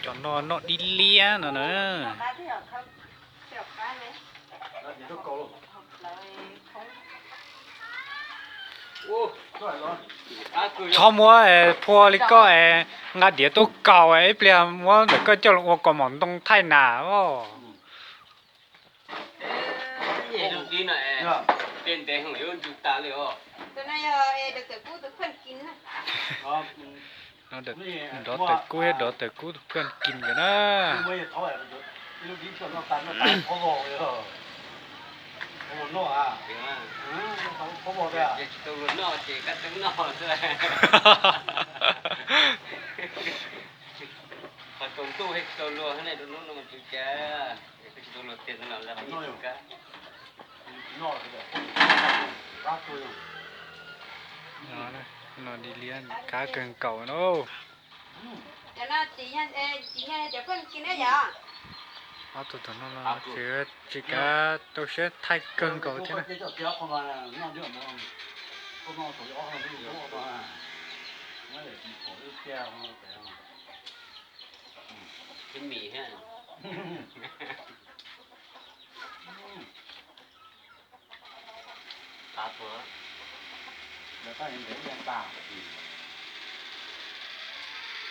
Cov no noj dib liab no na. Txhob muab phua li koj es nqa diav tuaj kaus ib pliag muab ntawm koj coj los ua kaus mom ntoo thaij nas os. Nrov tawm kub thiab nrov tawm kub tus phaj kim ntawd na. Qhov tsaus ntuj thiab tsis tau luag, hnub no mas tsis cas, tsis tau luag tiag no lawv qhov noj kab. No di liab kab kawg nkaus no. Ob tug thaum no no ces tsis kav tau siab thaij kawg nkaus thiab na.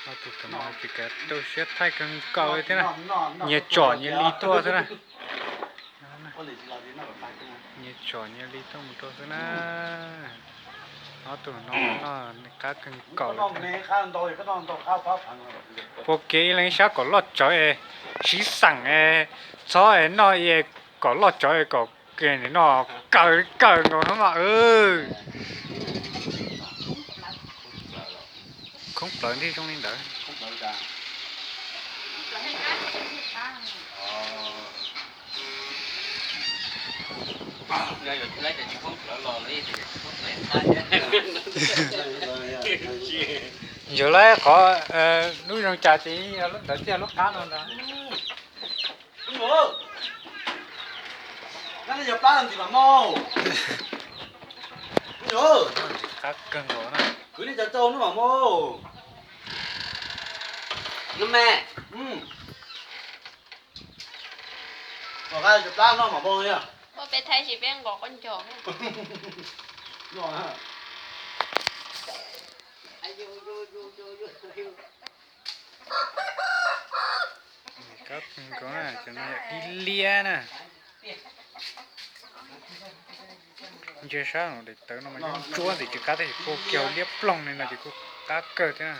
Ob tug thaum no tsis kav tau siab thaij kawg nkaus thiab na. Nyias tsom nyias li tuaj xwb na. Nyias tsom nyias li tuaj mus rau xwb na. Ob tug no noj qab kawg nkaus li. Puag kev ib leeg ib sab kom loj tsawv es sib xeem es txhob es noj kom loj tsawv es kom noj kawg kawg nkaus no mas. Khoob plawv thiaj zoo li ntawd. Yog lawv qhov lub zoo cas ces yog lub ntawd thiaj lub qab no ntag. Qab kawg nkaus na. Peb thaij tsis peb nqos quab ncaug. Kab kawg nkaus na, cov no yog dib liab na. Ntsia sab daim tawv no mas yeej ntsuab ntxiv tsis qab thiab, puag kiag liab ploog li no ces kuj qab kawg thiab.